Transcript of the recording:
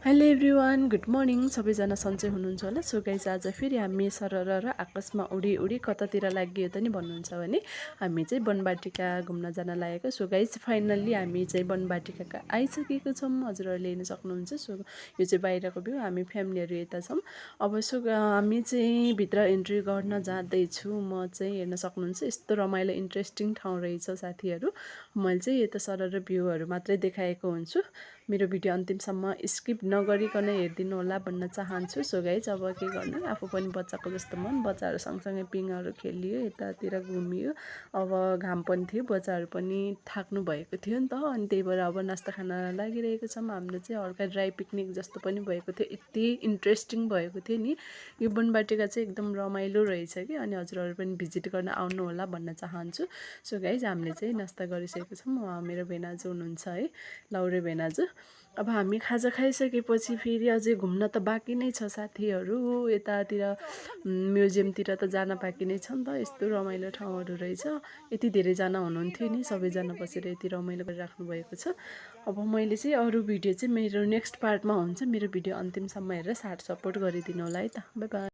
Hello everyone, good morning. सबैजना सन्चै हुनुहुन्छ होला। सो गाइज, आज फेरि हामी सरर आकाशमा उडी उडी कतातिर लाग्यो त नि भन्नुहुन्छ भने हामी चाहिँ बनबाटिका घुम्न जान लागेको। सो गाइज, फाइनल्ली हामी चाहिँ बनबाटिका आइसकेको छौँ। हजुरहरूले हेर्न सक्नुहुन्छ। सो यो चाहिँ बाहिरको भ्यू, हामी फ्यामिलीहरू यता छौँ। अब हामी चाहिँ भित्र इन्ट्री गर्न जाँदैछु। म चाहिँ हेर्न सक्नुहुन्छ, यस्तो रमाइलो इन्ट्रेस्टिङ ठाउँ रहेछ साथीहरू। मैले चाहिँ यता सरर भ्यूहरू मात्रै देखाएको हुन्छु। मेरो भिडियो अन्तिमसम्म स्किप नगरिकन हेरिदिनु होला भन्न चाहन्छु। सो गाइज, अब के गर्नु, आफू पनि बच्चाको जस्तो मन, बच्चाहरू सँगसँगै पिङहरू खेलियो, यतातिर घुमियो। अब घाम पनि थियो, बच्चाहरू पनि थाक्नु भएको थियो नि त। अनि त्यही भएर अब नास्ता खान लागिरहेको छौँ। हाम्रो चाहिँ हल्का ड्राई पिकनिक जस्तो पनि भएको थियो। यति इन्ट्रेस्टिङ भएको थियो नि। यो बनबाटिका चाहिँ एकदम रमाइलो रहेछ कि। अनि हजुरहरू पनि भिजिट गर्न आउनु होला भन्न चाहन्छु। सो गाइज, हामीले चाहिँ नास्ता गरिसकेको छौँ। मेरो भेनाजु हुनुहुन्छ है, लाउरे भेनाजु। अब हामी खाजा खाइसकेपछि फेरि अझै घुम्न त बाँकी नै छ साथीहरू। यतातिर म्युजियमतिर त जान बाँकी नै छ नि त। यस्तो रमाइलो ठाउँहरू रहेछ। यति धेरैजना हुनुहुन्थ्यो नि, सबैजना बसेर यति रमाइलो गरिराख्नु भएको छ। अब मैले चाहिँ अरू भिडियो चाहिँ मेरो नेक्स्ट पार्टमा हुन्छ। मेरो भिडियो अन्तिमसम्म हेरेर साथ सपोर्ट गरिदिनु होला है त। By by.